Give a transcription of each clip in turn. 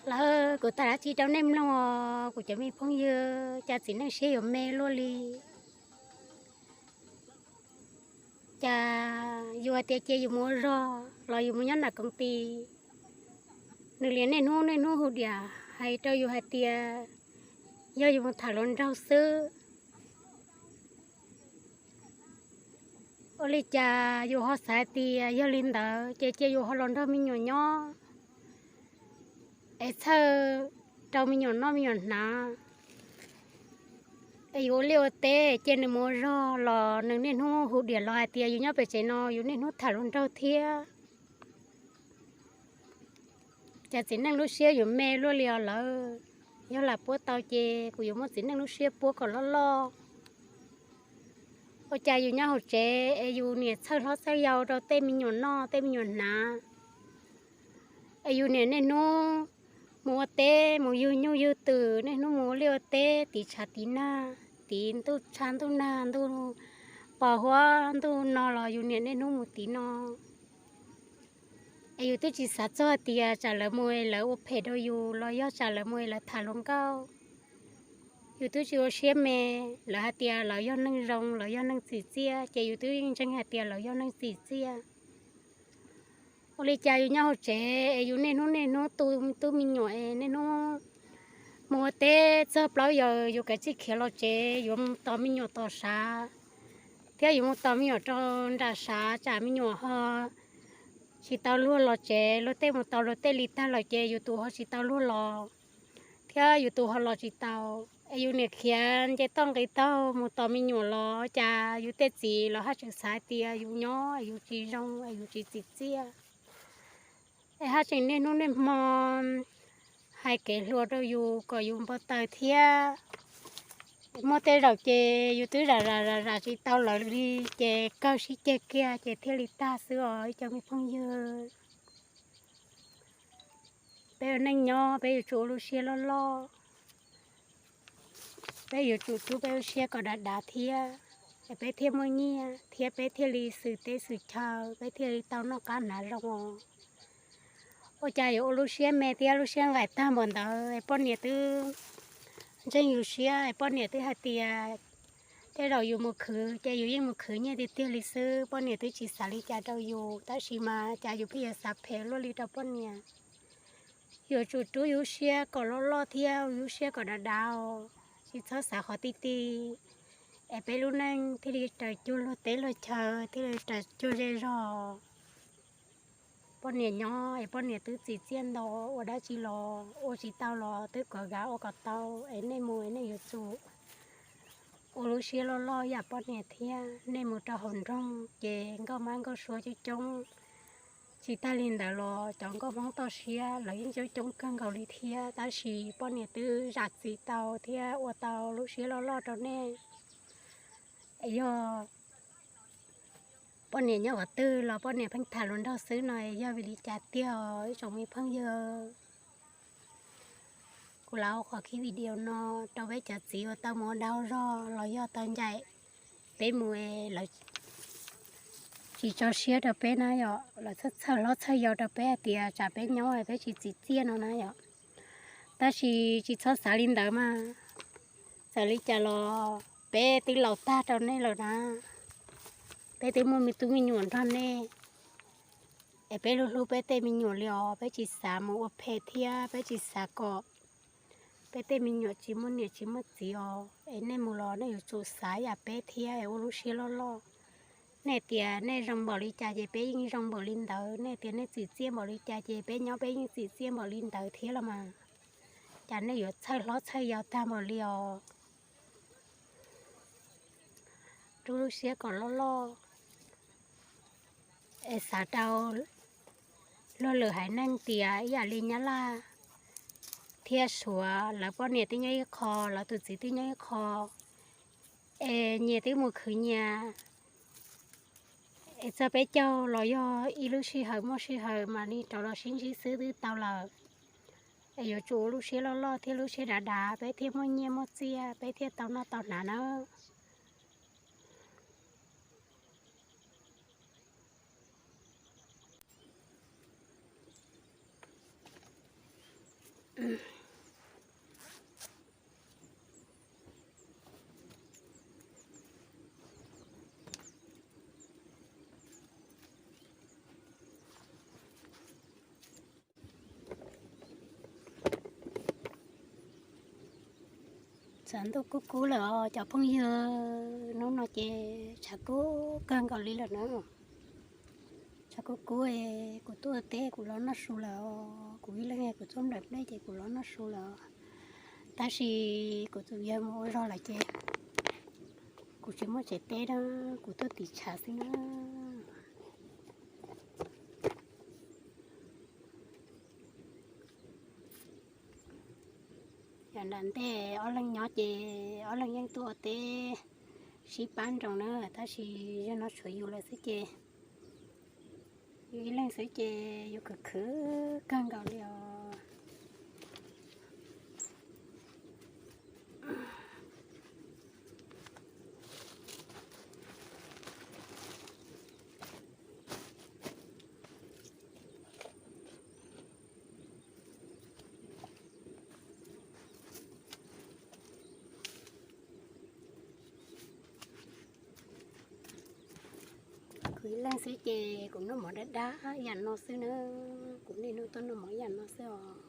Lawv kuv tag dab tsi rau nej mloog os kuv cov me phooj ywg, cas txiv neej siab yuav me luaj li. Cas yus hais tias cia yus mus ua zog los yus mus nyob nram koom tis, nws liam niaj hnub niaj hnub hu diam hais rau yus hais tias yog yus mus tham hluas nraug xwb. Ua li cas yus ho xav hais tias yog li ntawd ces cia yus ho los nrog me nyuam nyob, es txhawj rau me nyuam noj me nyuam hnav. Es yus ua liaj ua teb cia nws mus ua zog los nws niaj hnub hu diam los hais tias yus nyob pem tsev no yus niaj hnub tham hluas nraug thiab. Cas txiv neej lub siab yuav me luaj li os lawv. Yog lam puab tau ces kuv yuav muab txiv neej lub siab puab kom loj loj. Ua cas yus nyob hauv tsev es yus niam txhawj hlob txhawj yau rau tej me nyuam noj tej me nyuam hnav, es yus niam niaj hnub mus ua teb mus yug nyuj yug twm, niaj hnub mus ua liaj ua teb tiv tshav tiv nag, tiv ntuj tshav ntuj nag, ntuj pos huab ntuj no los yus niam niaj hnub mus tiv no. Es yus twb tsis xav txog tias tsam lawv mus lawv ua phem rau yus los yog tsam lawv mus lawv tham hluas nkauj. Yus twb tsis ua siab me, lawv hais tias lawv yog neeg zoo, lawv yog neeg txim txiaj, ces yus twb yeej ntseeg hais tias lawv yog neeg txim txiaj. Ua li cas yus nyob hauv tsev es yus niaj hnub niaj hnub tu tub me nyuam es niaj hnub mus ua teb txog plaub yaws yus kav tsij khiav los tsev, yuav mus tos me nyuam tom sav, thiab yuav mus tos me nyuam rau nram sav, tsam me nyuam ho tsis tau luag los tsev, luag tej mus tau luag tej li tag lawm ces yus tus ho tsis tau luag los, thiab yus tus ho los tsis tau. Es yus niam khiav nce toj nqis taug mus tos me nyuam los cas yus tej txiv los haj tseem xav tias yus nyob es yus tsis zoo es yus tsis txim txiaj. Es haj tseem niaj hnub niaj hmo hais kev hluas rau yus kom yus npau taws thiab. Muaj tej zaum ces yus twb zam zam zam zam tsis tau lawv li, ces kawg sib ceg kiag ces thiaj li tag xwb os ib cov me phooj ywg. Peb ua neej nyob peb yuav tsum ua lub siab loj loj. Peb yuav tsum rub peb lub siab kom dav dav thiab, es peb thiaj muaj nyiaj thiab peb thiaj li xwm teb xwm chaw, peb thiaj li tau noj qab hnav zoo os. Ua cas yuav ua lub siab me thiab lub siab nqaim tag npaum ntawd es poj niam twb ntseeg yus siab es poj niam twb hais tias tej zaum yus mus khwv ces yus yeej mus khwv nyiaj tiag tiag li xwb, poj niam twb tsis xav li cas rau yus, tab sis mas cas yus pheej yuav xav phem luaj li rau poj niam. Yuav tsum rub yus lub siab kom loj loj thiab yus lub siab kom dav dav os, tsis txhob xav qhov ti ti, es peb lub neej thiaj li raws cuag luag teb luag chaw, thiaj li raws cuag zej zog. Poj niam nyob es poj niam twb txim txiaj ntau, ua dab tsi los ua tsis tau los twb kom kav ua kom tau, es nej mus es nej yuav tsum ua lub siab loj loj yam poj niam thiab. Nej mus rau hauv nroog ces nkauj mab nkauj suab coob coob, tsis tag li ntawd los cov nkauj Hmoob toj siab lawv yeej coob coob kawg nkaus li thiab, tab sis poj niam twb zam txim tau thiab ua tau lub siab loj loj rau nej. Es yog poj niam nyob qhov twg los poj niam pheej tham hluas nraug xwb no es yog vim li cas tiag os ib tsoom me phooj ywg? Kuv lam ua qhov video no rau peb cov txiv uas tau mus ua dag ua zog los yog tau ncaim peb mus es lawv tsis tso siab rau peb na yom, lawv txhawj txhawj hlob txhawj yau rau peb hais tias tsam peb nyob peb tsis txim txiaj no na yom. Tab sis tsis txhob xav li ntawd mas, txawm li cas los peb twb laus tag rau nej lawm na, peb twb muaj me tub me nyuam nrog nej, es peb hlub hlub peb tej me nyuam li os, peb tsis xav mus ua phem thiab peb tsis xav kom peb tej me nyuam tsis muaj niam tsis muaj txiv os. Es nej mus los nej yuav tsum xav yam peb thiab es ua lub siab loj loj. Nej tias nej zoo npaum li cas ces peb yeej zoo npaum li ntawd, nej tias nej txim txiaj npaum li cas ces peb nyob peb yeej txim txiaj npaum li ntawd thiab los mas. Cas nej yuav txhawj hlob txhawj yau tag npaum li os? Rub lub siab kom loj loj, es xav rau luag lwm haiv neeg tias ib yam li Nyab Laj thiab Suav, lawv poj niam twb nyob ib qho, lawv tus txiv twb nyob ib qho, es nyias twb mus khwv nyias, es txog peb caug los yog ib lub sij hawm muaj sij hawm mam li rov los sib ntsib xwb twb tau lawm. Es yuav tsum ua lub siab loj loj thiab lub siab dav dav peb thiaj muaj nyiaj muaj txiaj, peb thiaj tau noj tau hnav nawb. Tshav ntuj kub kub lawm os cov phooj ywg, hnub no ces tshav kub kawg nkaus li lawm na. Tshav kub kub, kuv tuaj teb kuv los noj su lawm os, kuv ib leeg kuv tuaj nplawm dej ces kuv los noj su lawm. Tab sis kuv tus yawg mus ua zog lawm ces kuv tsis muaj tsev teb na, kuv tuaj tiv tshav xwb na. Yav nram ntej ob leeg nyob ces ob leeg yeej tuaj ua teb sib pab nroos na, tab sis zaum no tshuav yus lawm xwb ces, yus ib leeg xwb ces yus khwv khwv kawg nkaus li os. Kuv ib leeg xwb ces kuv noj mov dab dab yam no xwb na, kuv niaj hnub tuaj noj mov yam no xwb os.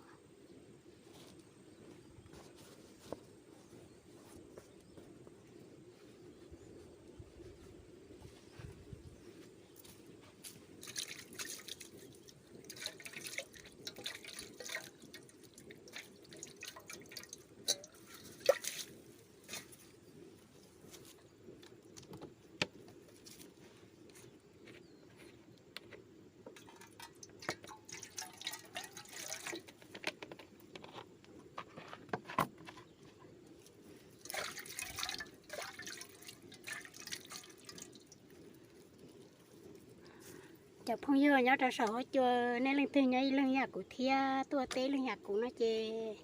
Cov phooj ywg nyob rau saum huab cua, nej leej twg nyob ib leeg yam kuv thiab tuaj teb ib leeg yam kuv no ces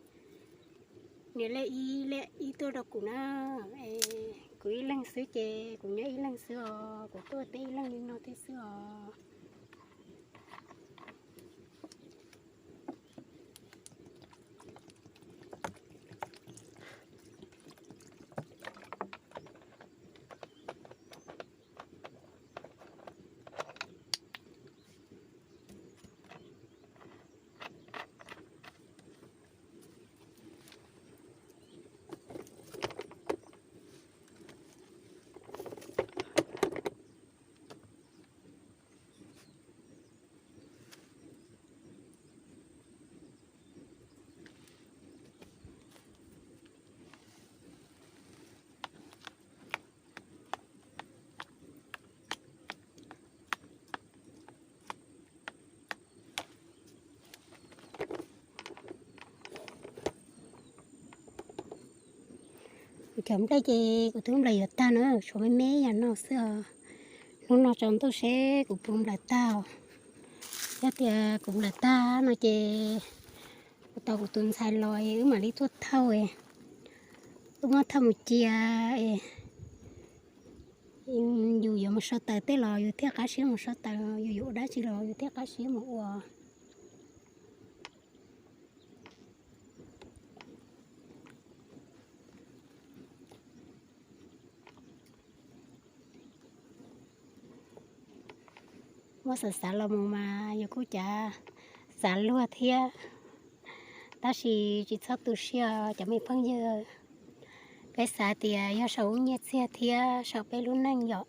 nias lej ib, lej ib tuaj rau kuv na. Kuv ib leeg xwb ces kuv nyob ib leeg xwb os, kuv tuaj teb ib leeg li no thiab xwb os. Kuv cov nplej ces kuv twb nplawm yuav tag na, tshuav me me yam no xwb os. Hnub no tsaus ntuj seb kuv puas nplawm tag os. Yog tias kuv nplawm tag no ces kuv tos kuv tus ntxhais los wb mam li tuaj thauj, wb muab thauj mus cia. Yus yuav mus sau taws tej los yus thiaj qab siab mus sau taws, yus yuav ua dab tsi los yus thiaj qab siab mus ua. Muab xav xav los mus mas yus kuj cav xav luag thiab, tab sis tsis txhob tu siab cov me phooj ywg. Peb xav tias yog saum lub nyiaj txiag thiab saum peb lub neej yom,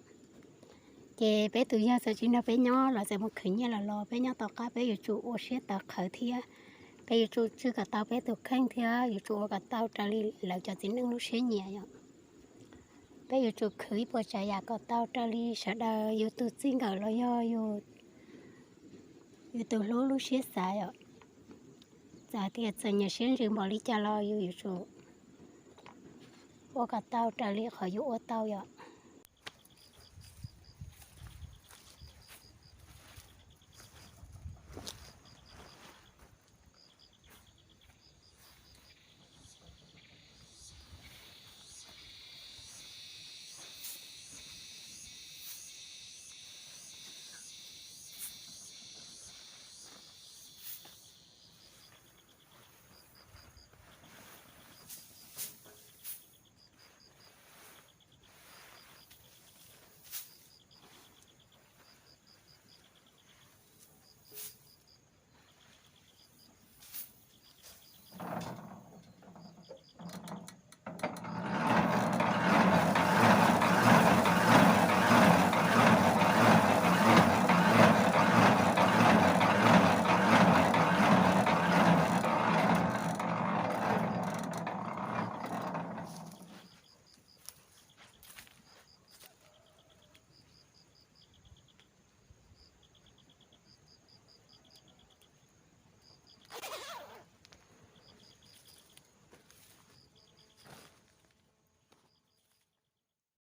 ces peb tus yawg txawm tsis nrog peb nyob los txawm mus khwv nyiaj los los peb nyob tom qab peb yuav tsum ua siab tawv qhawv thiab, peb yuav tsum tswj kom tau peb tus kheej thiab yuav tsum ua kom tau raws li lawv cov txiv neej lub siab nyiam yom. Peb yuav tsum khwv ib puas tsav yam kom tau raws li sawv daws yus tus txij nkawm los yog yus tus hlub lub siab xav yom. Txawm tias txom nyem siab ntsws npaum li cas los yus yuav tsum ua kom tau raws li qhov yus ua tau yom.